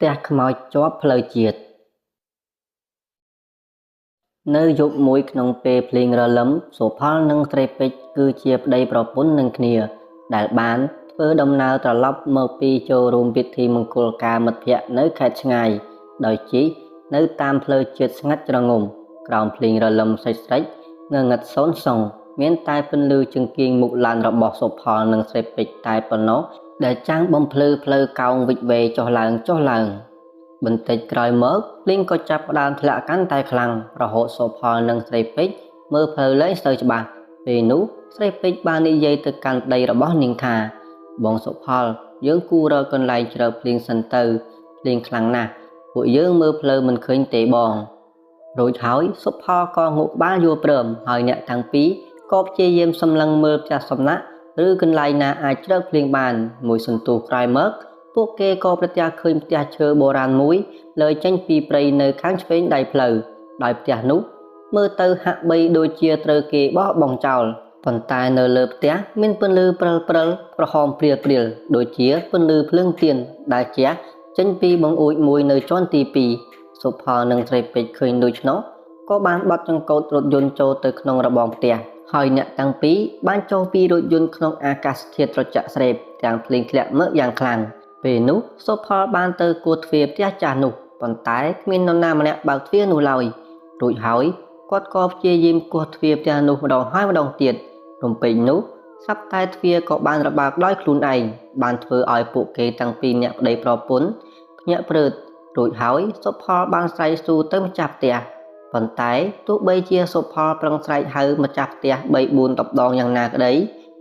ផ្ទះខ្មោចជាប់ផ្លូវជាតិ នៅយប់មួយក្នុងពេលភ្លៀងរលឹម សុផលនិងស្រីពេជ្រគឺជាប្តីប្រពន្ធនឹងគ្នា ដែលបានធ្វើដំណើរត្រឡប់មកពីចូលរួមពិធីមង្គលការមិត្តភក្តិនៅខេត្តឆ្ងាយ ដោយជិះនៅតាមផ្លូវជាតិស្ងាត់ជ្រងំ ក្រោមភ្លៀងរលឹមស្រិចៗងងឹតសូន្យសុង មានតែពន្លឺចង្គៀងមុខឡានរបស់សុផលនិងស្រីពេជ្រតែប៉ុណ្ណោះ ដែលចាំងបំភ្លឺផ្លូវកោងវិចវេចុះឡើងចុះឡើង។ បន្តិចក្រោយមកភ្លៀងក៏ចាប់ផ្ដើមធ្លាក់កាន់តែខ្លាំង រហូតសុផលនិងស្រីពេជ្រមើលផ្លូវលែងសូវច្បាស់ ពេលនោះស្រីពេជ្របាននិយាយទៅកាន់ប្តីរបស់នាងថា បងសុផល យើងគួររកកន្លែងជ្រកភ្លៀងសិនទៅ ភ្លៀងខ្លាំងណាស់ ពួកយើងមើលផ្លូវមិនឃើញទេបង។ រួចហើយសុផលក៏ងក់ក្បាលយល់ព្រម ហើយអ្នកទាំងពីរក៏ព្យាយាមសម្លឹងមើលផ្ទះសំណាក់ឬកន្លែងណាអាចជ្រកភ្លៀងបាន។ មួយសន្ទុះក្រោយមក ពួកគេក៏ប្រទះឃើញផ្ទះឈើបុរាណមួយលើយចេញពីព្រៃនៅខាងឆ្វេងដៃផ្លូវ ដោយផ្ទះនោះមើលទៅហាក់បីដូចជាត្រូវគេបោះបង់ចោល ប៉ុន្តែនៅលើផ្ទះមានពន្លឺព្រិលៗក្រហមព្រាលៗ ដូចជាពន្លឺភ្លើងទៀនដែលជះចេញពីបង្អួចមួយនៅជាន់ទី2។ សុផលនិងស្រីពេជ្រឃើញដូច្នោះ ក៏បានបត់ចង្កូតរថយន្តចូលទៅក្នុងរបងផ្ទះ ហើយអ្នកទាំងពីរបានចុះពីរថយន្តក្នុងអាកាសធាតុត្រជាក់ស្រេប ទាំងភ្លៀងធ្លាក់មកយ៉ាងខ្លាំង។ ពេលនោះសុផលបានទៅគោះទ្វារផ្ទះចាស់នោះ ប៉ុន្តែគ្មាននរណាម្នាក់បើកទ្វារនោះឡើយ។ រួចហើយគាត់ក៏ព្យាយាមគោះទ្វារផ្ទះនោះម្ដងហើយម្ដងទៀត រំពេចនោះស្រាប់តែទ្វារក៏បានរបើកដោយខ្លួនឯង បានធ្វើឲ្យពួកគេទាំងពីរនាក់ប្តីប្រពន្ធភ្ញាក់ព្រឺត។ រួចហើយសុផលបានស្រែកស៊ូទៅម្ចាស់ផ្ទះ ប៉ុន្តែទោះបីជាសុផលប្រឹងស្រែកហៅម្ចាស់ផ្ទះ3 4 10ដងយ៉ាងណាក្តី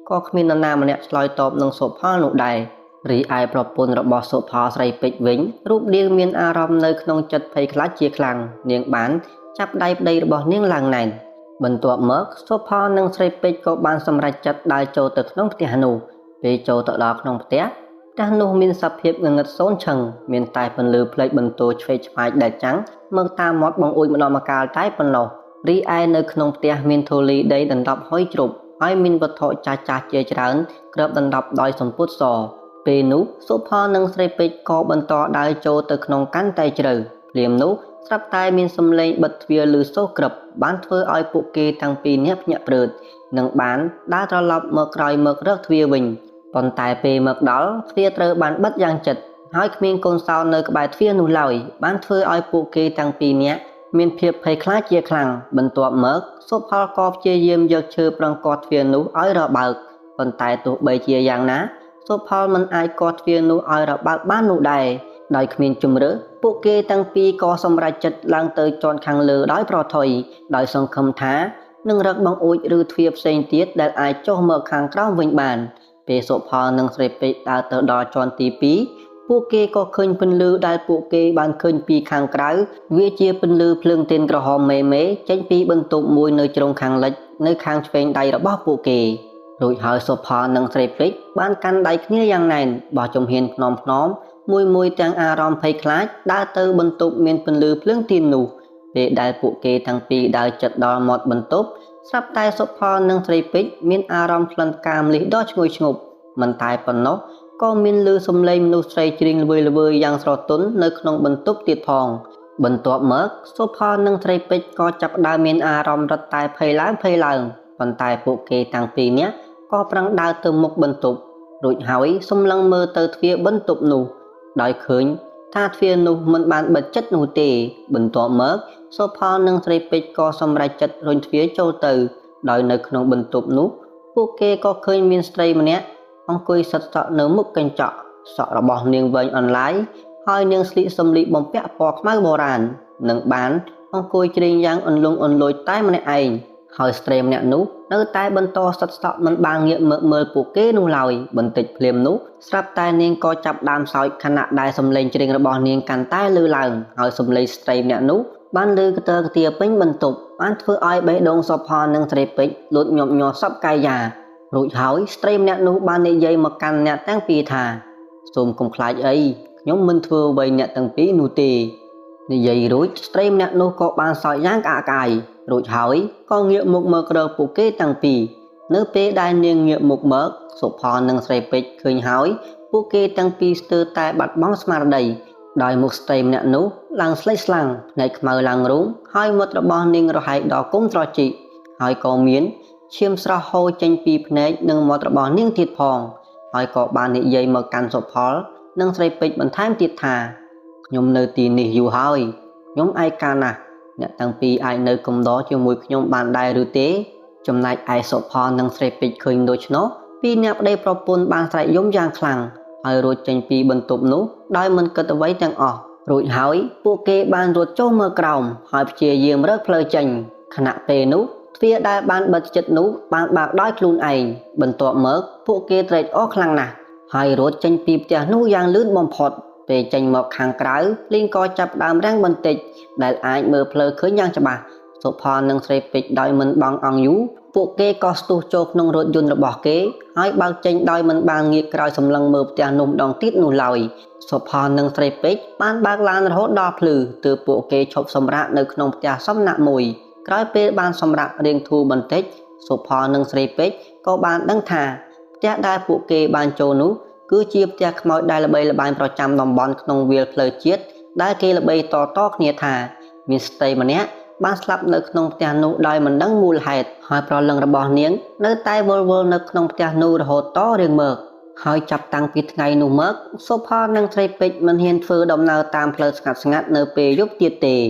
ក៏គ្មាននរណាម្នាក់ឆ្លើយតបនឹងសុផលនោះដែរ។ រីឯប្រពន្ធរបស់សុផលស្រីពេជ្រវិញ រូបនាងមានអារម្មណ៍នៅក្នុងចិត្តភ័យខ្លាចជាខ្លាំង នាងបានចាប់ដៃប្តីរបស់នាងឡើងណែន។ បន្ទាប់មកសុផលនិងស្រីពេជ្រក៏បានសម្រេចចិត្តដើរចូលទៅក្នុងផ្ទះនោះ។ ពេលចូលទៅដល់ក្នុងផ្ទះ ផ្ទះនោះមានសភាពងងឹតសូន្យឈឹង មានតែពន្លឺផ្លេកបន្ទោឆ្វេងឆ្វាយដែលចាំងមកតាមមាត់បង្អួចម្ដងម្កាលតែប៉ុណ្ណោះ។ រីឯនៅក្នុងផ្ទះមានធូលីដីដណ្ដប់ហុយជ្រប់ ហើយមានវត្ថុចាស់ៗជាច្រើនគ្របដណ្ដប់ដោយសំពត់ស។ ពេលនោះសុផលនិងស្រីពេជ្រក៏បន្តដើរចូលទៅក្នុងកាន់តែជ្រៅ ភ្លាមនោះស្រាប់តែមានសំឡេងបិទទ្វារឮសូរក្រឹប បានធ្វើឲ្យពួកគេទាំងពីរនាក់ភ្ញាក់ព្រឺត និងបានដើរត្រឡប់មកក្រោយមករកទ្វារវិញ ប៉ុន្តែពេលមកដល់ទ្វារត្រូវបានបិទយ៉ាងជិត ហើយគ្មានកូនសោនៅក្បែរទ្វារនោះឡើយ បានធ្វើឲ្យពួកគេទាំងពីរនាក់មានភាពភ័យខ្លាចជាខ្លាំង។ បន្ទាប់មកសុផលក៏ព្យាយាមយកឈើប្រឹងគាស់ទ្វារនោះឲ្យរបើក ប៉ុន្តែទោះបីជាយ៉ាងណាសុផលមិនអាចគាស់ទ្វារនោះឲ្យរបើកបាននោះដែរ។ ដោយគ្មានជម្រើស ពួកគេទាំងពីរក៏សម្រេចចិត្តឡើងទៅជាន់ខាងលើដោយប្រថុយ ដោយសង្ឃឹមថានឹងរកបង្អួចឬទ្វារផ្សេងទៀតដែលអាចចុះមកខាងក្រោមវិញបាន។ ពេលសុផលនិងស្រីពេជ្រដើរទៅដល់ជាន់ទី2 ពួកគេក៏ឃើញពន្លឺដែលពួកគេបានឃើញពីខាងក្រៅ វាជាពន្លឺភ្លើងទៀនក្រហមមេមេចេញពីបន្ទប់មួយនៅជ្រុងខាងលិចនៅខាងឆ្វេងដៃរបស់ពួកគេ។ រួចហើយសុផលនិងស្រីពេជ្របានកាន់ដៃគ្នាយ៉ាងណែន បោះជំហានភ្នំភ្នំមួយមួយទាំងអារម្មណ៍ភ័យខ្លាច ដើរទៅបន្ទប់មានពន្លឺភ្លើងទៀននោះ។ ពេលដែលពួកគេទាំងពីរដើរជិតដល់មាត់បន្ទប់ ស្រាប់តែសុផលនិងស្រីពេជ្រមានអារម្មណ៍ក្លិនផ្កាម្លិះដ៏ឈ្ងុយឈ្ងប់ មិនតែប៉ុណ្ណោះ ក៏មានឮសំឡេងមនុស្សស្រីច្រៀងល្វើយៗយ៉ាងស្រទន់នៅក្នុងបន្ទប់ទៀតផង។ បន្ទាប់មកសុផលនិងស្រីពេជ្រក៏ចាប់ផ្ដើមមានអារម្មណ៍រត់តែភ័យឡើងភ័យឡើង ប៉ុន្តែពួកគេទាំងពីរនាក់ក៏ប្រឹងដើរទៅមុខបន្ទប់ រួចហើយសម្លឹងមើលទៅទ្វារបន្ទប់នោះ ដោយឃើញថាទ្វារនោះមិនបានបិទជិតនោះទេ។ បន្ទាប់មកសុផលនិងស្រីពេជ្រក៏សម្រេចចិត្តរុញទ្វារចូលទៅ ដោយនៅក្នុងបន្ទប់នោះ ពួកគេក៏ឃើញមានស្ត្រីម្នាក់អង្គុយសិតសក់នៅមុខកញ្ចក់ សក់របស់នាងវែងអន្លាយ ហើយនាងស្លៀកសម្លៀកបំពាក់ពណ៌ខ្មៅបុរាណ និងបានអង្គុយច្រៀងយ៉ាងអន្លង់អន្លួចតែម្នាក់ឯង ហើយស្ត្រីម្នាក់នោះនៅតែបន្តសិតសក់មិនបានងាកមកមើលពួកគេនោះឡើយ។ បន្តិចភ្លាមនោះស្រាប់តែនាងក៏ចាប់ដើមសើច ខណៈដែលសំឡេងច្រៀងរបស់នាងកាន់តែឮឡើង ហើយសំឡេងស្ត្រីម្នាក់នោះបានឮកទើកទាពេញបន្ទប់ បានធ្វើឲ្យបេះដូងសុផលនិងស្រីពេជ្រលូតញាប់ញ័រសពកាយា។ រួចហើយស្ត្រីម្នាក់នោះបាននិយាយមកកាន់អ្នកទាំងពីរថា សូមកុំខ្លាចអី ខ្ញុំមិនធ្វើអ្វីអ្នកទាំងពីរនោះទេ។ និយាយរួចស្ត្រីម្នាក់នោះក៏បានសើចយ៉ាងក្អាកក្អាយ រួចហើយក៏ងាកមុខមករកពួកគេទាំងពីរ។ នៅពេលដែលនាងងាកមុខមក សុផលនិងស្រីពេជ្រឃើញហើយ ពួកគេទាំងពីរស្ទើរតែបាត់បង់ស្មារតី ដោយមុខស្ត្រីម្នាក់នោះឡើងស្លេកស្លាំងភ្នែកខ្មៅឡើងរូងហើយមាត់របស់នាងរហែកដល់គុំត្រជីកហើយក៏មានឈាមស្រស់ហូរចេញពីភ្នែកនិងមាត់របស់នាងទៀតផងហើយក៏បាននិយាយមកកាន់សុផលនិងស្រីពេជ្របន្ថែមទៀតថាខ្ញុំនៅទីនេះយូរហើយខ្ញុំឯកាណាស់អ្នកទាំងពីរអាចនៅកំដរជាមួយខ្ញុំបានដែរឬទេចំណែកឯសុផលនិងស្រីពេជ្រឃើញដូច្នោះពីរអ្នកប្តីប្រពន្ធបានស្រែកយំយ៉ាងខ្លាំងហើយរួចចេញពីបន្ទប់នោះដោយមិនគិតអ្វីទាំងអស់រួចហើយពួកគេបានរត់ចុះមកក្រោមហើយព្យាយាមរកផ្លូវចេញខណៈពេលនោះទ្វារដែលបានបិទជិតនោះបានបើកដោយខ្លួនឯងបន្ទាប់មកពួកគេត្រេកអរខ្លាំងណាស់ហើយរត់ចេញពីផ្ទះនោះយ៉ាងលឿនបំផុតពេលចេញមកខាងក្រៅភ្លៀងក៏ចាប់ផ្ដើមរាំងបន្តិចដែលអាចមើលផ្លូវឃើញយ៉ាងច្បាស់សុផលនិងស្រីពេជ្រដោយមិនបង់អង្គយូរពួកគេក៏ស្ទុះចូលក្នុងរថយន្តរបស់គេហើយបើកចេញដោយមិនបានងាកក្រោយសម្លឹងមើលផ្ទះនោះម្ដងទៀតនោះឡើយសុផលនិងស្រីពេជ្របានបើកឡានរហូតដល់ភ្លឺទើបពួកគេឈប់សម្រាកនៅក្នុងផ្ទះសំណាក់មួយក្រោយពេលបានសម្រាករៀងធូរបន្តិចសុផលនិងស្រីពេជ្រក៏បានដឹងថាផ្ទះដែលពួកគេបានចូលនោះគឺជាផ្ទះខ្មោចដែលល្បីល្បាញប្រចាំតំបន់ក្នុងវាលផ្លូវជាតិដែលគេល្បីតៗគ្នាថាមានស្ត្រីម្នាក់បានស្លាប់នៅក្នុងផ្ទះនោះដោយមិនដឹងមូលហេតុហើយព្រលឹងរបស់នាងនៅតែវិលវល់នៅក្នុងផ្ទះនោះរហូតតរៀងមកហើយចាប់តាំងពីថ្ងៃនោះមកសុផលនិងស្រីពេជ្រមិនហ៊ានធ្វើដំណើរតាមផ្លូវស្ងាត់ៗនៅពេលយប់ទៀតទេ។